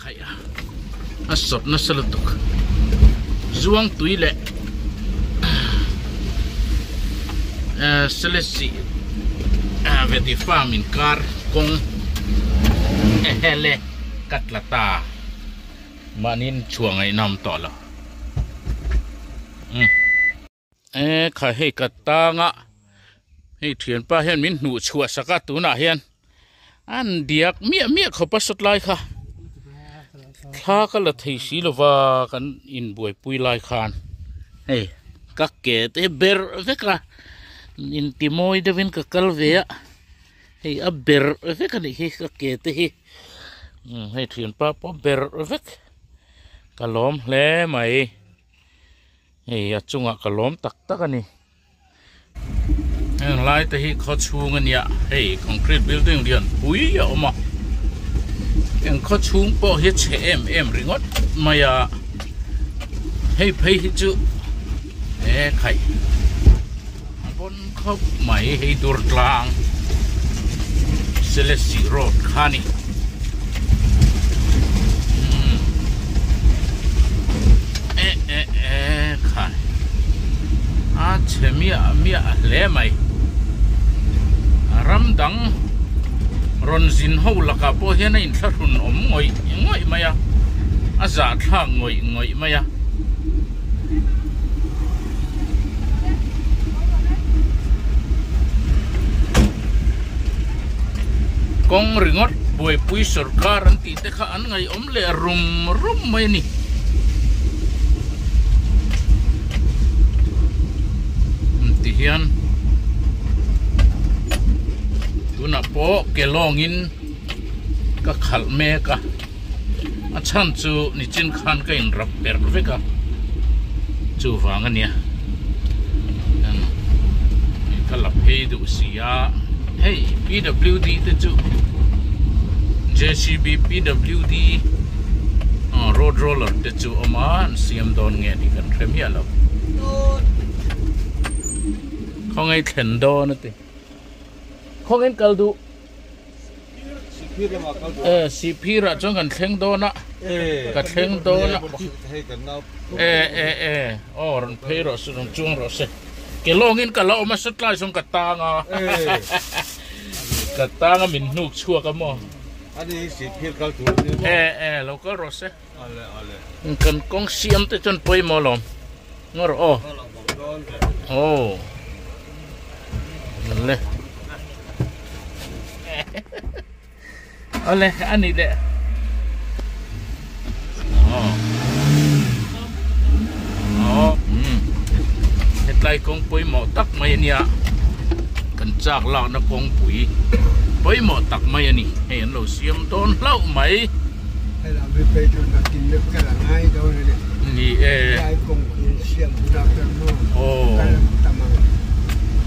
khaih a a sawt nasa lutuk zuang tui leh eh selesih veti farm inkar kawng ehele ka tla ta mahniin chhuah ngaihna awm tawh lo umm. E kha hei ka tanga hei thianpa hian min hnuh chhuah sak a tunah hian an diak miah miah khawp a sawt lai kha thla ka la thei si lova kan inbuaipui lai khan hei ka ke te ber vek a inti mawi deuhin ka kal ve a hei a ber vek a nih hi ka ke te hi hei thianpa pawh ber vek ka lawm hle mai. Hei a chungah ka lawm tak tak a ni. Heng lai te hi khaw chhung a nia hei concrete building lian pui a awm a eng khaw chhung pawh hi a chhe em em ringawt mai a hei phei hi chu e khaih a bawn khawp mai hei dur tlang Selesih road kha a ni. E e e khai a chhe miah miah hle mai ram dang rawn zin ho lakah pawh hian a inthlahrun awm ngawih ngawih mai a a zahthlak ngawih ngawih mai a. Kawng ringawt buaipui sorkar an tih te kha an ngaihawm leh rum rum mai a ni. Ti hian tunah pawh ke lawngin ka khalh mek a. A chhan chu nichin khan ka in rap per vek a chuvang a nia ka la phei duh si a hei P_W_D te chu J_C_B P_W_D road roller te chu a awm a an siam dawn nge tih kan hre miah lo khawngaih thlen dawn a ti khawngaih kal duh. E Sihphir ah chuan kan thleng dawn a ka thleng dawn a e e e aw rawn phei rawh se rawn chuang rawh se ke lawngin ka la awm a satlai sawn ka tang a ka tang a min hnuk chhuak a maw e e lo kal rawh se kan kawng siam te chuan pawimawh alawm ngaw rawh aw aw le. Awle a ni leh aw aw umm hetlai kawng pawimawh tak mai a nia kan chak lakna kawngpui pawimawh tak mai a ni hei an lo siam dawn hlauh mai. Ni e. Aw.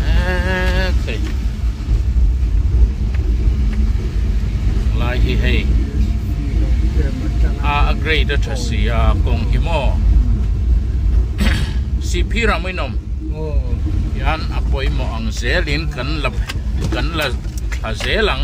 Eee Lai hi hei a a grade a tha si a kawng hi maw Sihphir ah mawihnawm hian a pawimawh ang zelin kan la kan la thla zel ang.